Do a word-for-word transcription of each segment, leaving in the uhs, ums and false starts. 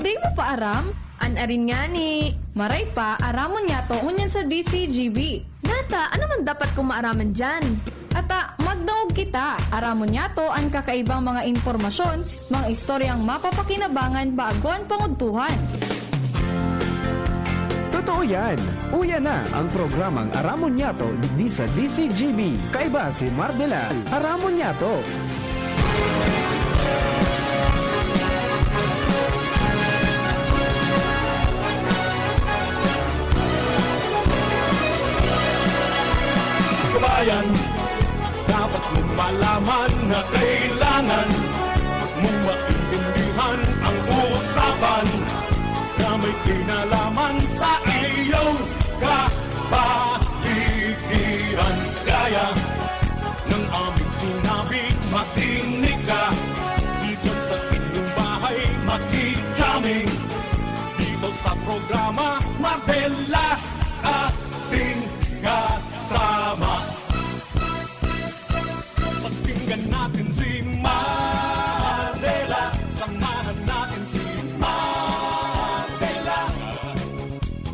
Di mo pa aram? An arin ngani. Maray pa, aramon niyato ngunyan sa D C G B. Nata, ano man dapat kong maaraman diyan? Ata, magdangog kita. Aramon niyato an kakaibang mga impormasyon, mga istoryang mapapakinabangan bago an pangudtuhan. Totoo yan! Uya na ang programang Aramon Niyato digdi sa D C G B. Kaiba si Mardela. Aramon Niyato! Kabayan, dapat mong malaman na kailangan mong maintindihan ang usapan na may kinalaman sa iyong kapaligiran. Gaya ng aming sinabi, makinig ka. Dito sa inyong bahay, makijamming. Dito sa programa, Mardela, ating kasama. Pakinggan natin si Mardela. Samahan natin si Mardela.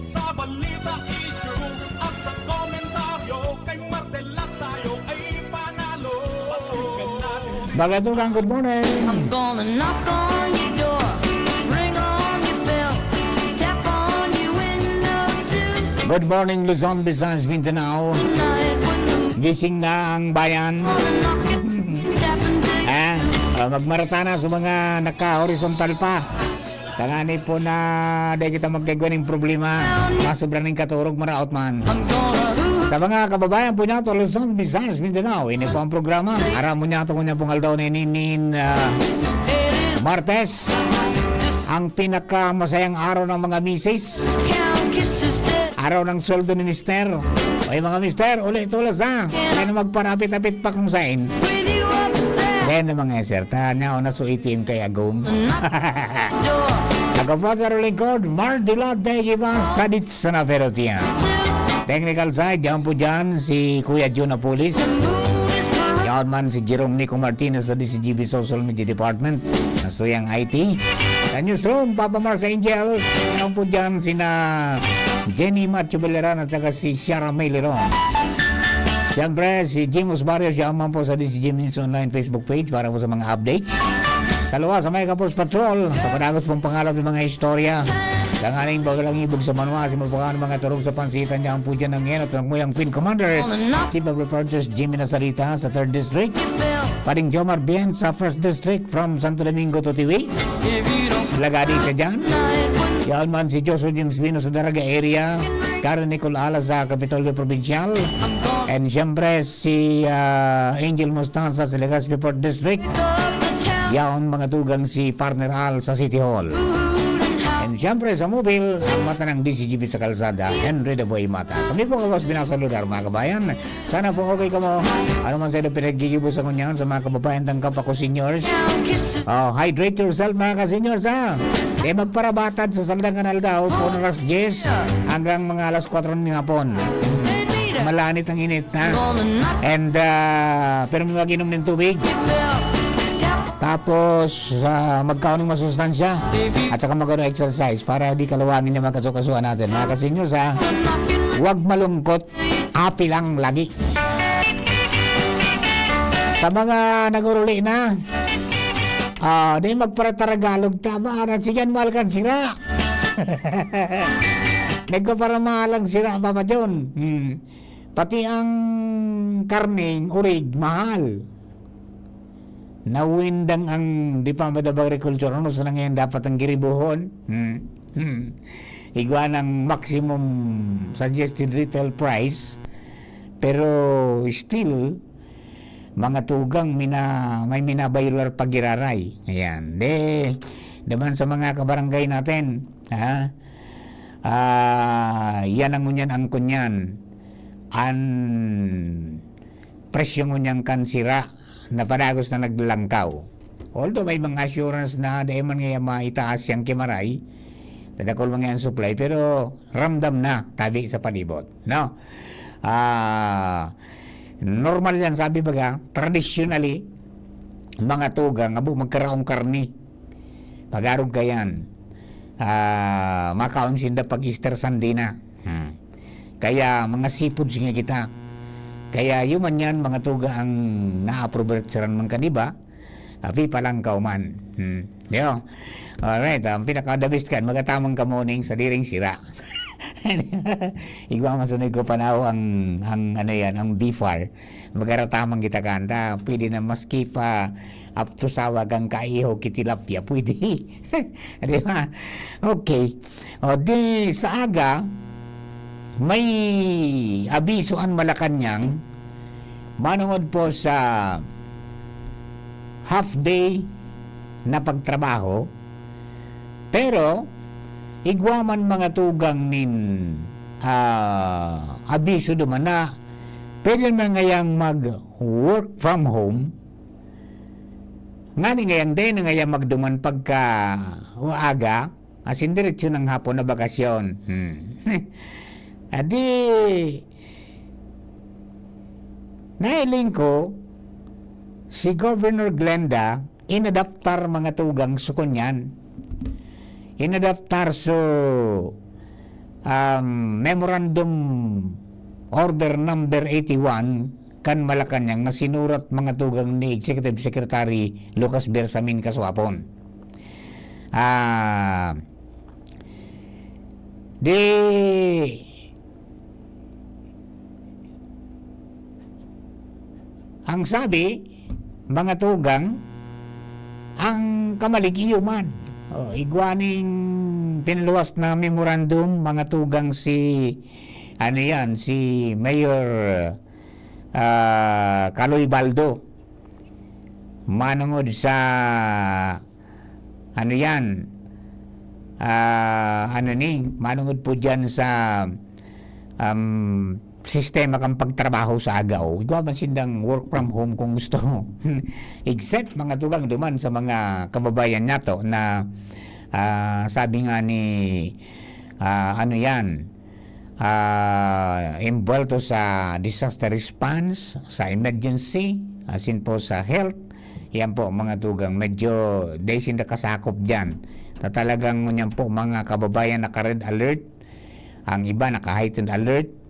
Sa balita, issue, at sa komentaryo, kay Mardela tayo ay panalo. Pakinggan natin si Baga Tugang, good morning. I'm gonna knock on your door, ring on your bell, tap on your window too. Good morning, Luzon, Visayas, Mindanao. Tonight when the Gising na ang bayan. moon knocking, tapping to you. Ah, ah, magmarata na sa mga naka-horizontal pa. Tangani po na di kita magkaigwa ning problema. Masobra ning katurog, maraot man. I'm gonna ooh, Sa mga kababayan po niyato, Luzon, Visayas, Mindanao, ini po ang programa. Aram mo niyato kung pong aldaw na ini, nin, ah, Martes. Ang pinakamasayang araw ng mga misis. count kisses that Araw ng sweldo ni mister. Oy, mga mister, uli tulos ha. Kaya na magparapit-apit pa kung sain. with you up there. Then, mga sir, ta, na, na so A T M kay Agom. Knock door. Ako po sa lingkod, Mardila de Iba, Sadit sa Naverotia. Technical side, yan po dyan, si Kuya Jun Apulis. Moon is bright. Yan man si Jerome Nico Martinez sa D C G B Social Media Department. Nastuyang I T. Sa newsroom, Papa Mars Angels. Yan po dyan, sina Jenny Macho Beleran at saka si Shara May Leron. Siyempre, si Jimus Barrios, yan man po sa D C G News Online Facebook page para po sa mga updates. Sa luwas, sa mga Kapos Patrol, sa padagos pong pangalap ng mga istorya. Tanganing bago lang ibog sa manwa, si Mabukan, mga turog sa pansitan, yan po dyan ang ngayon at ang Muyang Field Commander. Chief of Reporters, Jimmy Nazarita sa third District. Pading Jomar Bien sa first District from Santo Domingo to Tiwi. Lagadi ka dyan. Yan man si Joshua James Vino sa Daraga area. Karen Nicole Ala sa Kapitolyo Provincial. And siyempre, si ah, Angel Mostaza sa Legazpi Port District. Yaon mga tugang si Partner Al sa City Hall. And siyempre sa mobile, ang mata ng D C G B sa kalsada, Henry the Boy Mata. Kami po kawas binasaludar, mga kabayan. Sana po okay kamo. Ano man sa pinaggigibo sa ngunyan sa mga kababayan tang kapako seniors. Oh, hydrate yourself, mga ka-seniors, ha. Di magparabatad sa saldang kanal daw, kung alas diyes hanggang mga alas kwatro ng hapon. Malanit ang init, ha? And, ah, pero may mag-inom ng tubig. Tapos, ah, magkaon ng masustansya. At saka magkaroon exercise para di kalawangin yung mga kasukasuhan natin. Mga ka-seniors, ha? Huwag malungkot. Api lang lagi. Sa mga naguruli na, ah, di magparataragalog, tama na, sige, mahal kan sira. Nagpaparamahalang sira, Papa John. Hmm. Pati ang karning, urig, mahal. Nawindang ang Department of Agriculture. Ano sa nangyayang dapat ang giribuhon? Hmm. Hmm. Igwa ng maximum suggested retail price. Pero still, mga tugang, mina, may minabayular pagiraray. Ayan. De, naman sa mga kabarangay natin, ha? Ah, yan ang ngunyan, ang kunyan. An presyo ngunyan kan sira na padagos na naglangkaw. Although may mga assurance na dai man ngaya maitaas yang kimaray, tadakol man ngaya ang supply, pero ramdam na tabi sa palibot, no? Ah, normal yan, sabi baga, traditionally, mga tugang, abo, magkaraong karni. Pag-arog ka yan. ah, makaon sinda pag Easter Sunday na. Hmm. Kaya mga seafoods nga kita. Kaya yun man yan, mga tugang, na-approve man kan iba, api palang kauman. Hmm. Yo. Alright, ang pinaka-the best kan, magatamang ka morning sa diring sira. Igwa man sa nagkapanaw ang, ang ano yan, ang B F A R. Magaratamang kita kanta. Pwede na maski pa apto sawag ang kaiho ki tilapia. Pwede. Di ba? Okay. O di sa aga, may abiso an Malacañang manungod po sa half day na pagtrabaho, pero igwa man mga tugang nin, ah, abiso duman na pwede na ngayang mag-work from home, ngani ngayang day na ngayang magduman pagka aga, asin diretso ng hapon na bakasyon. Hmm. Adi, nahiling ko, si Governor Glenda, inadaptar mga tugang so kunyan. Inadaptar so, um, Memorandum Order Number eighty-one kan Malacañang na sinurat mga tugang ni Executive Secretary Lucas Bersamin kasuapon. Ah, di, ang sabi, mga tugang, ang kamalig iyo man. O, igwa ning pinaluwas na memorandum, mga tugang, si, ano yan, si Mayor, ah, Kaloy Baldo. Manungod sa ano yan, ah, ano ni, manungod po dyan sa, um, sistema kan pagtrabaho sa aga, o igwa man sindang work from home kung gusto. Except mga tugang duman sa mga kababayan nato na, ah, sabi nga ni, ah, ano yan, ah, imbuwelto sa disaster response, sa emergency, asin po sa health. Yan po, mga tugang, medyo dai sinda kasakop diyan. Ta talagang ngunyan po, mga kababayan, naka-red alert, ang iba naka-heightened alert.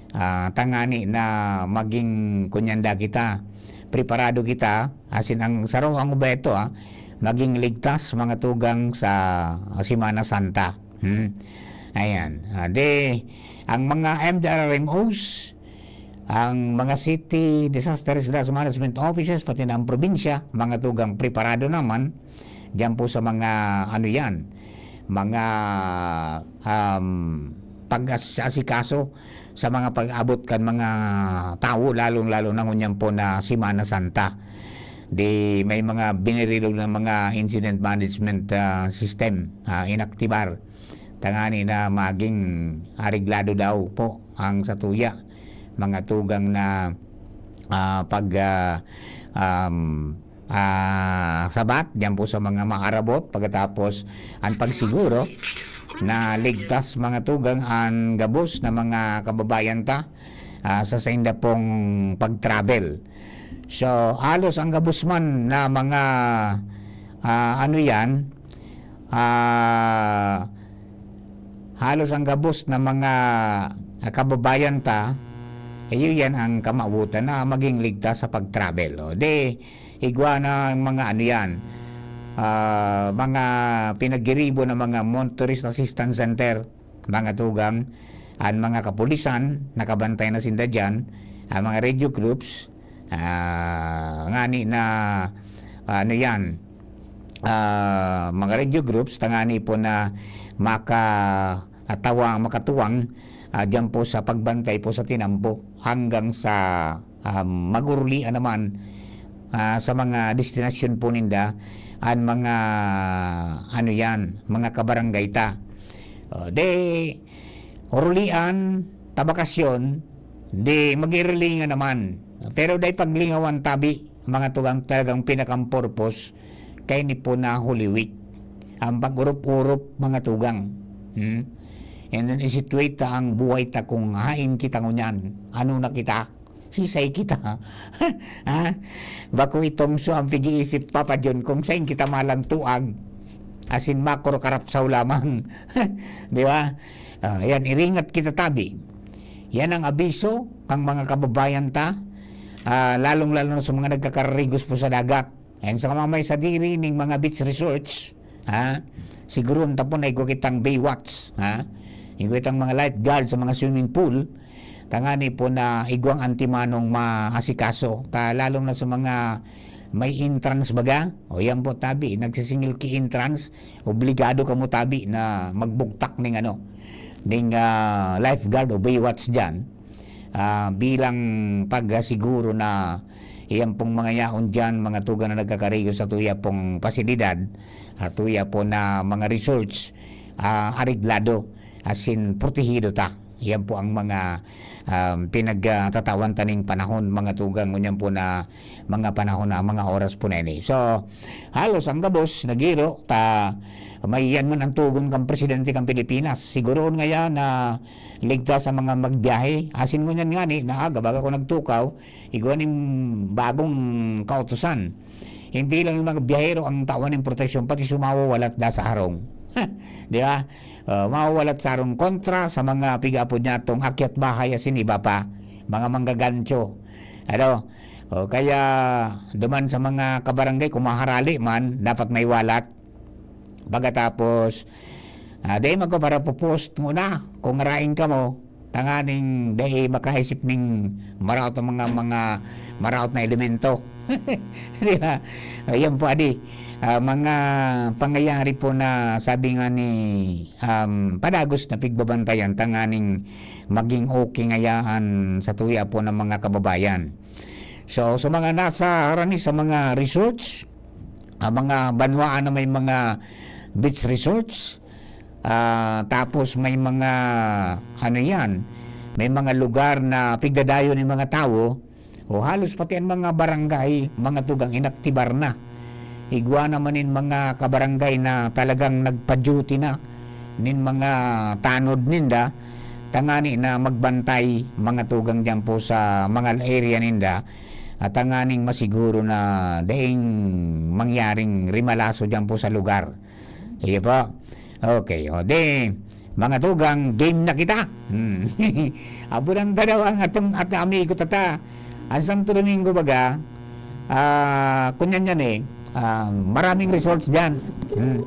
Ah, tangani na maging kunyanda kita, preparado kita, asin ang saro ang ubeto, ah, maging ligtas, mga tugang, sa Semana Santa. Hmm. Ayan. Ah, di, ang mga M D R R M Os, ang mga City Disaster Response Management Offices, pati na ang probinsya, mga tugang, preparado naman diyan po sa mga, ano yan, mga, um, pag-asikaso sa mga pag-abot kan mga tawo, lalong-lalo na ngunyan po na Semana Santa. Di may mga binirilog ng mga incident management, ah, system, ah, inaktibar. Tangani na maging areglado daw po ang satuya, mga tugang, na, ah, pag, ah, um, ah, sabat diyan po sa mga maarabot, pagkatapos ang pagsiguro na ligtas, mga tugang, ang gabos na mga kababayan ta, ah, sa sainda pong pag-travel. So, halos ang gabos man na mga, ah, ano yan, ah, halos ang gabos na mga, ah, kababayan ta, iyo yan ang kamawotan na maging ligtas sa pag-travel. O, di, igwa na ang mga ano yan, ah, mga pinagiribo ng mga Motorist Assistance Center, mga tugang, ang mga kapulisan, nakabantay na sinda dyan, ang mga radio groups, ah, ngani na, ano yan, ah, mga radio groups, tangani po na maka-, atawang, makatuwang, ah, dyan po sa pagbantay po sa tinampo hanggang sa, ah, mag-urulian naman, ah, sa mga destinasyon po ninda, ang mga, ano yan, mga kabarangay ta. O, di, urulian, ta bakasyon, di, mag-irilingan naman. Pero dai paglingawan tabi, mga tugang, talagang pinakang purpose, kay ni po na Holy Week. Ang pag-urup-urup, mga tugang. Hmm? And then, i-situate ta ang buhay ta kung hain kita ngunyan. Ano na kita? Sisay kita. Ha? Bako itong so ang pag-iisip, Papa John, kung sain kita malantuag. asin makuro karapsaw lamang. Di ba? Ah, yan, iringat kita tabi. Yan ang abiso kang mga kababayan ta, ah, lalong-lalo na sa mga nagkakararigos po sa dagat. Ayan, sa mga may sadiri ning mga beach resorts, ha? Siguro ang tapon na igwa kitang Baywatch, ha? Igwa kitang mga lifeguard sa mga swimming pool, tangani po na igwang antimanong maasikaso. Ta, lalo na sa mga may entrance baga, o yan po tabi, nagsisingil ki entrance, obligado kamo tabi na magbugtak ning ano, ning, ah, lifeguard o Baywatch diyan. Ah, bilang pagsiguro na iyan pong mga yaon diyan, mga tugang na nagkakarigo sa tuya pong pasilidad, at tuya po na mga resorts, ah, areglado, as in, protehido ta. Iyan po ang mga, um, pinagtatawan ta ning panahon, mga tugang, ngunyan po na mga panahon na, mga oras po na ini. So, halos ang gabos, nagiro, ta, may yan man ang tugon kang presidente kang Pilipinas. Siguro ngayon na ligtas sa mga magbiyahe. Asin ngunyan ngani, na aga, baga ko nagtukaw, igwa ning bagong kautusan. Hindi lang yung mga biyahero ang tawan ning proteksyon, pati sumawawalat da sa harong. Di ba? Ah, mawawalat sa harong kontra sa mga pig-apod niya tong akyat bahay asin iba pa, mga manggagancho. Ano? O kaya duman sa mga kabarangay, kung maharali man, dapat may walat. Pagkatapos, ah, dai magko para po-post muna kung ngarain kamo, tanganing dai makaisip ning maraot na mga, mga maraot na elemento. Di ba? Ayan po, adi. Ah, mga pangyayari po na sabi nga ni, um, padagos na pigbabantayan tanganing maging okay ngayaan sa tuya po ng mga kababayan. So, sa mga nasa harani, sa mga resorts, ah, mga banwaan na may mga beach resorts, ah, tapos may mga, ano yan, may mga lugar na pigdadayo ng mga tawo, o halos pati ang mga barangay, mga tugang inaktibar na. Igwa naman nin mga kabarangay na talagang nagpa-duty na nin mga tanod ninda, tangani na magbantay, mga tugang diyan po sa mga area ninda, at tanganing masiguro na daing mangyaring rimalaso diyan po sa lugar. Iyo po. Okay, o di, mga tugang, game na kita. Hmm. Abunan ta daw ang atong, at amigo tata. Ang Santo Domingo baga, ah, kunyan yan eh, ah, maraming resorts diyan. Hmm.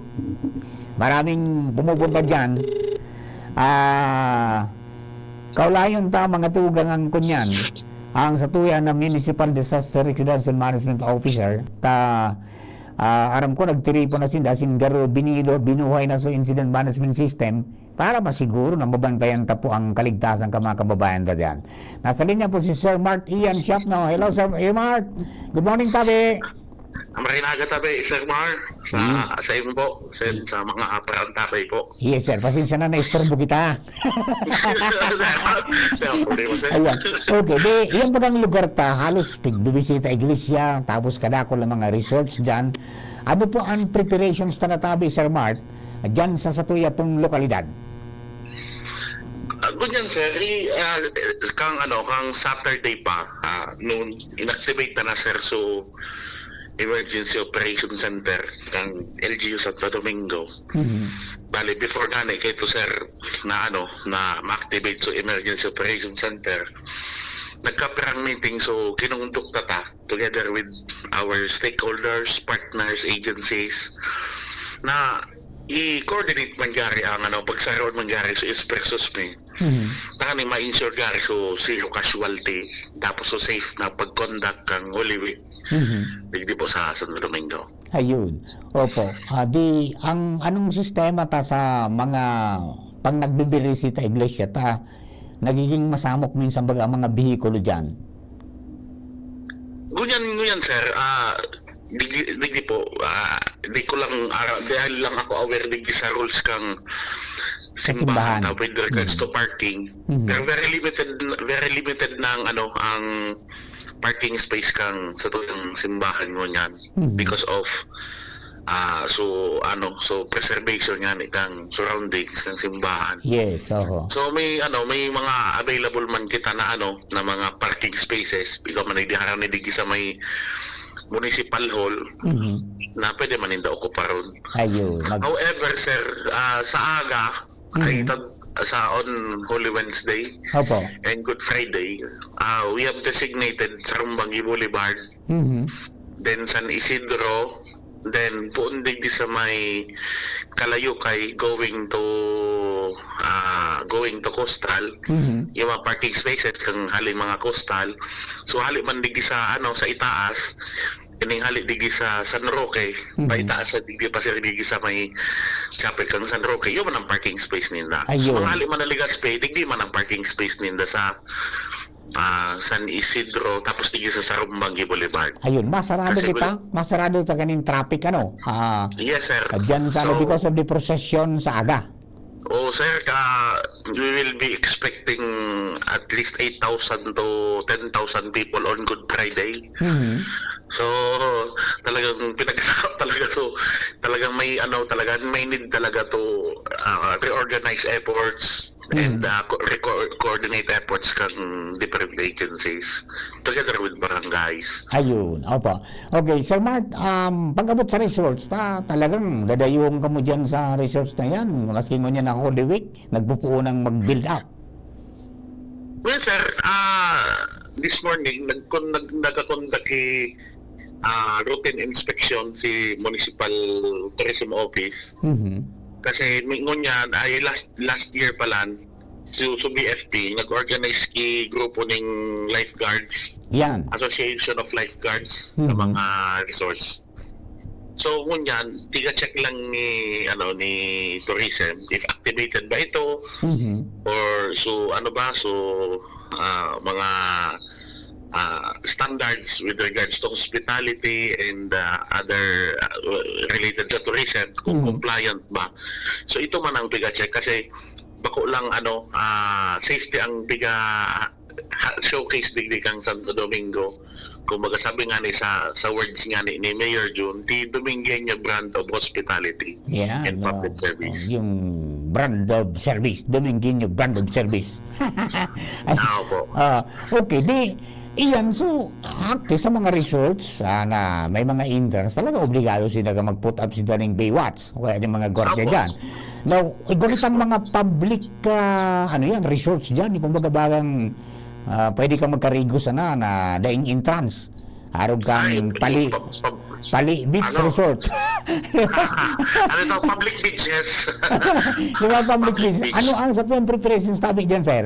Maraming pumupunta diyan. Ah, kaulayon ta, mga tugang, ang kunyan, ang satuya na Municipal Disaster Risk Reduction Management Officer, ta, ah, aram ko, nagtiripon na sinda, asin garo, binilo, binuhay na sa incident management system para masiguro na mabantayan ta po ang kaligtasan ka mga kababayan ta diyan. Nasa linya po si Sir Mart Ian Shopno. Hello, Sir Mart. Good morning, tabi. Maray na aga, tabi, Sir Mar. Sa, Hmm. sa imo po, sir, sa mga aparang tabay po. Yes, sir. Pasensya na, naistorbo kita. Wala problema, sir. Ayan. Okay, di, yan bagang lugar ta, halos pigbibisita iglesia, tapos kadakol ang mga resorts dyan. Ano po ang preparations ta na tabi, Sir Mart, dyan sa satuya pong lokalidad? Ah, ganyan, sir. I, ah, kang, ano, kang Saturday pa, ah, noon, inactivate na na, sir. So, Emergency Operation Center kang L G U Santo Domingo. Mhm. Bale, before gani, kay to, sir, na, ano, na ma-activate so Emergency Operation Center, nagkapirang meeting, so kinundukta ta together with our stakeholders, partners, agencies, na i-coordinate man gari ang, ano, pagsaraon man gari sa expressos mi. Mhm. Tanganing ma-ensure gari so zero casualty, tapos so safe na pag-conduct kang Holy Week Mhm. digdi po sa Santo Domingo. Ayun. Opo. Ah, di, ang anong sistema ta sa mga pang nagbibirisita iglesia ta, nagiging masamok minsan baga ang mga behikulo diyan? Ngunyan, ngunyan, sir, ah, di, di, di po, ah, di ko lang, ah, dahil lang ako aware di sa rules kang Sa simbahan, simbahan. Ah, with regards to Mhm. parking. Mhm. Pero very limited, very limited na ang, ano, ang parking space kang sa tuwing simbahan mo niyan Mhm. because of, ah, so, ano, so preservation nga ni kang surroundings kang simbahan. Yes, oho. So, may, ano, may mga available man kita na, ano, na mga parking spaces. Ikaw man, di harani digi sa may municipal hall. Mhm. na pwede man ninda okuparon. Ayun. Mag- However, sir, ah, sa aga, ay Mhm. tag- sa on Holy Wednesday Opo. and Good Friday, ah, we have designated Sarumbangi Boulevard, Mhm. then San Isidro, then poon digdi sa may Kalayukay going to, ah, going to Coastal. Mhm. Yung mga parking spaces kang hali mga Coastal. So, hali man digdi sa, ano, sa itaas, ining hali digdi sa San Roque, Mhm. paitaas sa digdi pa sila digdi sa may chapel kang San Roque, yun man ang parking space ninda. Ayun. So, mga hali man na Legazpi, digdi man ang parking space ninda sa, ah, San Isidro, tapos digdi sa Sarumbangi Boulevard. Ayun, masarado Kasi kita, masarado ta kaning traffic, ano? Ah, Yes, sir. Diyan sa, ano, So, because of the procession sa aga. Oh, sir, ka, we will be expecting at least eight thousand to ten thousand people on Good Friday. Mhm. So, talagang pinagsarap talaga to. Talagang may, ano, talaga, may need talaga to, ah, reorganize efforts and, Mm. ah, co-, reco-, coordinate efforts kang different agencies together with barangays. Ayun, opo. Okay, Sir Mark, um, pag-abot sa resorts, ta, talagang dadayuhon kamo diyan sa resorts na yan, maski ngunyan na Holy Week, nagpupuon ng mag-build up. Well, sir, ah, this morning, nag-, nag-, nagkakondak ki, ah, routine inspection si Municipal Tourism Office. Mhm. Kasi mi-, ngunyan, ay last, last year pa lang, so, so B F P, nag-organize ki grupo ning lifeguards, Yan. Association of Lifeguards sa Mhm. mga resorts. So, ngunyan, tiga-check lang ni, ano, ni tourism if activated ba ito Mhm. or so, ano ba, so, ah, mga, ah, standards with regards to hospitality and, ah, other, ah, related sa tourism, kung Mhm. compliant ba. So, ito man ang piga-check kasi bako lang, ano, ah, safety ang piga ha-, showcase digdi kang Santo Domingo. Kumbaga, sabi nga ni sa, sa words nga ni, ni Mayor Jun, the Domingueño brand of hospitality Yan, and no? public service. Yung brand of service, Domingueño brand of service. Ay, Ah, opo. ah, okay, di, iyan, so, actually, sa mga resorts, ah, na may mga interns, talaga obligado sila ka mag-put up sila ng Baywatch, o kaya yung mga gwardiya Opo. dyan. Now, igwa kitang mga public, ah, ano yan, resorts dyan, yung kumbaga bagang, ah, pwede kang magkarigo sana na daing entrance. Arog kang Ay, Pali, pa-, pa-, Pali Beach ano? Resort. Ano to? Public beaches. Di ba, public Public beach? beach. Ano ang sa yung preparation, sabi dyan, sir?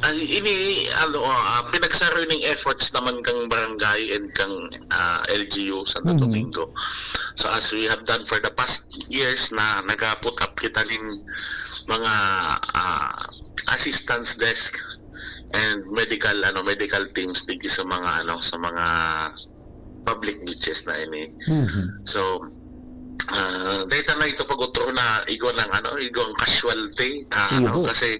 Ay, ini, ano, ah, pinagsaro ning efforts naman kang barangay and kang, ah, L G U Santo Mhm. Domingo. So, as we have done for the past years na nag-put up kita nin mga, ah, assistance desk and medical, ano, medical teams digdi sa mga, ano, sa mga public beaches na ini. Mhm. So, ah, dahil na ito pag-utro na igwa ng, ano, igwa ang casualty, ah, Iyo ano, po. Kasi,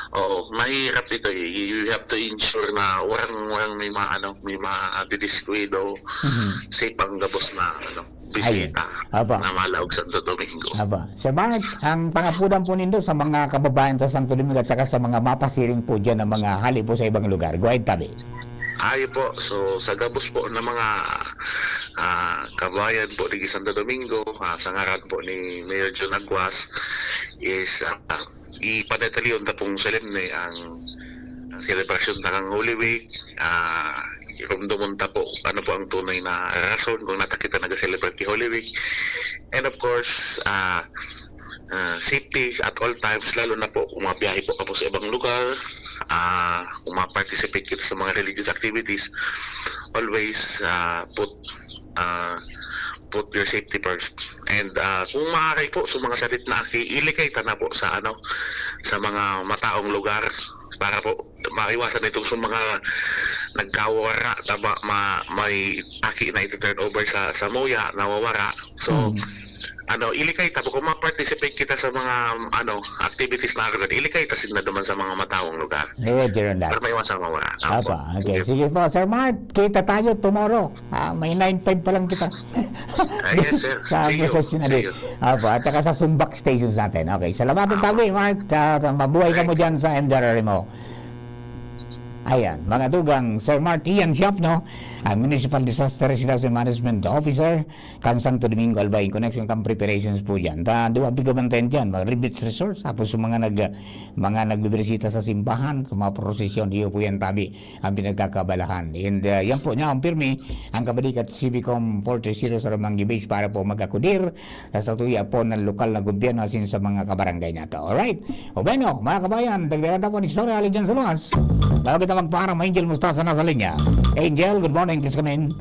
oo, mahirap ito eh. You have to ensure na warang, warang may mga, ano, may mga didiskuwido, Mhm. safe ang gabos na, ano, bisita Aba. na malaog Santo Domingo. Aba. Sir Mark, ang pangapudan po nindo sa mga kababayan sa Santo Domingo at saka sa mga mapasiring po dyan ng mga hali po sa ibang lugar. Go ahead, tabi. Ayo po. So, sa gabos po ng mga, ah, kabayan po digdi Santo Domingo, ah, sa ngaran po ni Mayor Jun Aguas, is, ah, ipadetalyon ta pong solemne ang, ang selebrasyon ta kang Holy Week. Ah, irumdomon ta po ano po ang tunay na rason kung nata kita nag-celebrate ki Holy Week. And of course, ah, ah, safety at all times, lalo na po kung mabiyahe po ka po sa ibang lugar, ah, kung ma-participate kita sa mga religious activities, always, ah, put, ah, put your safety first. And, ah, kung maaari po, sa mga sadit na aki, ilikay ta na po sa, ano, sa mga mataong lugar para po maiwasan itong sa mga nagkawara, tama, ma-, may aki na iti-turn over sa, sa muya, nawawara. So, Hmm. ano, ilikay ta po. Kung ma-participate kita sa mga, ano, activities na agad, ilikay ta sinda duman sa mga mataong lugar. Roger on that. Para maiwasan mawara. Apa, okay. Sige po, Sir Mark. Kita tayo tomorrow. Ah, may nine five pa lang kita. Ah, yes, sir. Sa See you. procession na See din. you. Apa, at saka sa Sumbak Stations natin. Okay, salamat Apa. tabi, Mark. Ah, mabuhay ka mo Thank you. Dyan sa M D R R M O. Ayan, mga tugang, Sir Mark Ian Siapno, ang Municipal Disaster Resilience Management Officer, kan Santo Domingo, Albay, in connection kan preparations po dyan. Ta, duwa pigabantayan dyan, mga Rebits Resource, tapos yung mga nag, mga nagbibirisita sa simbahan, sa mga prosesyon, iyo po yan tabi ang pinagkakabalahan. And, uh, yan po, niya, ang pirmi, ang kabalikat, C B com four three zero sa Romangi Base para po mag-akudir sa satuya po ng lokal na gobyerno asin sa mga kabarangay nato. Alright? O bueno, mga kabayan, dagdagan ta po ang istorya, ali dyan sa luwas. Bago kita magpaaram, Angel Mustasa nasa linya. Angel, good morning, please come in.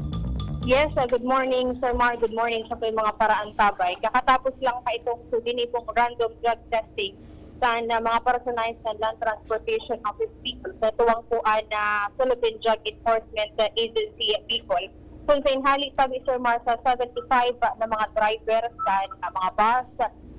Yes, uh, good morning, Sir Mar. Good morning sa mga paraantabay. Kakatapos lang pa itong sugini pong random drug testing sa na mga personahe sa Land Transportation Office Bicol sa tuwang po na Philippine Drug Enforcement uh, Agency Bicol. Kung sa inhali pa, Sir Mar, sa seventy-five na mga driver sa na mga bus,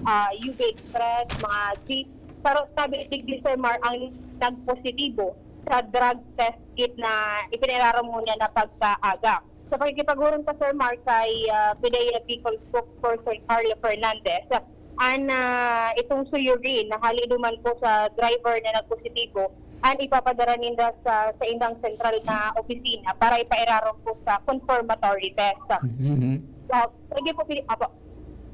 uh, U V Express, mga jeep, pero sabi digdi, Sir Mar, ang nagpositibo sa drug test kit na ipinirarom mo niya na pagkaaga. Sa pakikipagurong pa, Sir Mark, kay uh, Pidea Bicol spokesperson Carlo Fernandez, an uh, itong suyuri na hali duman po sa driver na nagpositibo, an ipapadara ninda sa sa indang sentral na opisina para ipairarom po sa confirmatory test. Mhm. So, sige po, pili, apo.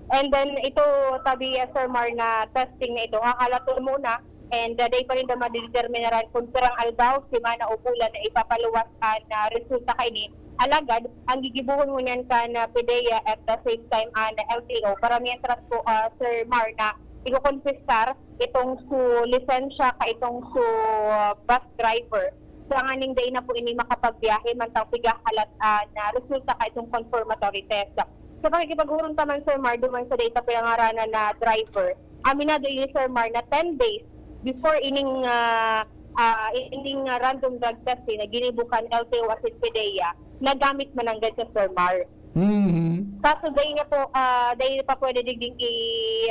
And then ito, tabi uh, Sir Mar, na testing na ito, hahalatol muna and uh, day pa rin na madedeterminaran kung pirang aldaw, semana o bulan na ipapaluwas an uh, resulta kaini. Alagad, ang gigibuhon ngunyan kan uh, PDEA at the same time an uh, L T O para mientras po uh, Sir Mar na ikokonpiskar itong su lisensya ka itong su uh, bus driver sa nganing dai na po ini makapagbiyahe mantang pigahalat uh, na resulta ka itong confirmatory test. Sa pakikipagurong taman, Sir Mar, duman sa dai pa pinangaranan na driver, aminado ini, Sir Mar, na ten days before ining uh, uh, ining uh, random drug testing na ginibo kan L T O asin PDEA, nagamit man nanggad siya, Sir Mar. Mhm. Kaso dai niya po, ah, dai pa pwede digding i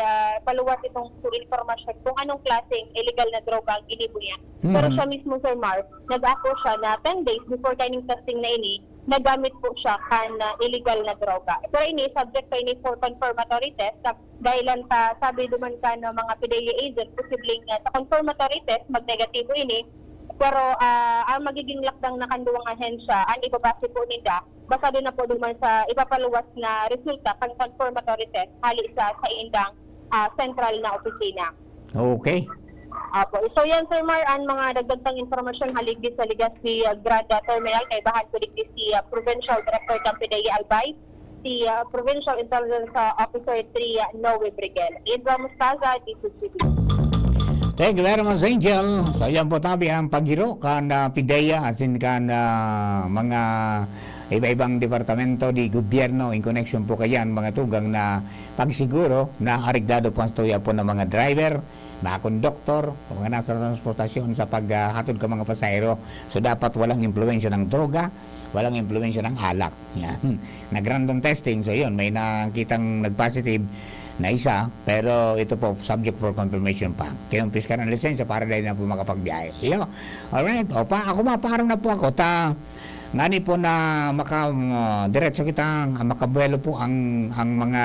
ah, paluwas itong su- impormasyon kung anong klaseng illegal na droga ang ginibo niya. Pero Mhm. siya mismo, Sir Mar, nag-ako siya na ten days before kaning testing na ini, nagamit po siya kan ah, illegal na droga. Pero ini, subject pa ini for confirmatory test. Sa, dahil lang sa sabi duman ka ng mga PDEA agent, posibleng ah, sa confirmatory test, magnegatibo ini. Pero ah, ang magiging lakdang na kan duwang ahensya, ang ibabase po ninda, basado na po duman sa ipapaluwas na resulta kan confirmatory test hali sa saindang ah, sentral na opisina. Okay. Apo. So yan, Sir Mar, ang mga dagdag pang impormasyon haligdi sa Legazpi ah, Grand ah, Terminal, kaibahan ko digdi si ah, Provincial Director kan PDEA Albay, si ah, Provincial Intelligence ah, Officer three ah, Noe Brigel. Indra Mustaza, D two T V. Thank you very much, Angel. So, yan po tabi ang paghiro kan ah, PDEA asin kan ah, mga iba-ibang departamento di gobyerno in connection po kayan, mga tugang na pagsiguro na aregdado po ang storya po ng mga driver, mga konduktor, o mga nasa transportasyon sa paghatod ka mga pasahero. So, dapat walang impluwensya ng droga, walang impluwensya ng alak. Yan. Nag-random testing, so yun, may nakitang nag-positive na isa, pero ito po, subject for confirmation pa. Kinumpiska ng lisensya para dahil na po makapagbiyahe. Iyo. Alright, o pa, ako ma, parang na po ako, ta, ngani po na maka, uh, diretso kita, ah, makabuelo po ang, ang mga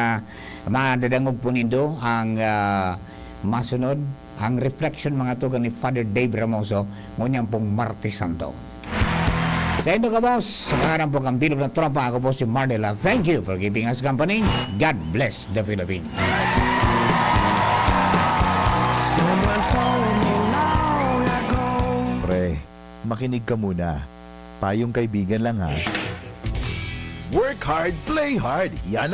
madadangog po nindo, ang ah, masunod, ang reflection mga tugang ni Father Dave Ramoso, ngunyan pong Martes Santo. Sa indo ka, boss, sa pangalan po ng bilog na tropa, ako po si Marnel. Thank you for keeping us company. God bless the Philippines. Someone told me long ago. Pre, makinig ka muna. Payong kaibigan lang ha. Work hard, play hard. Yan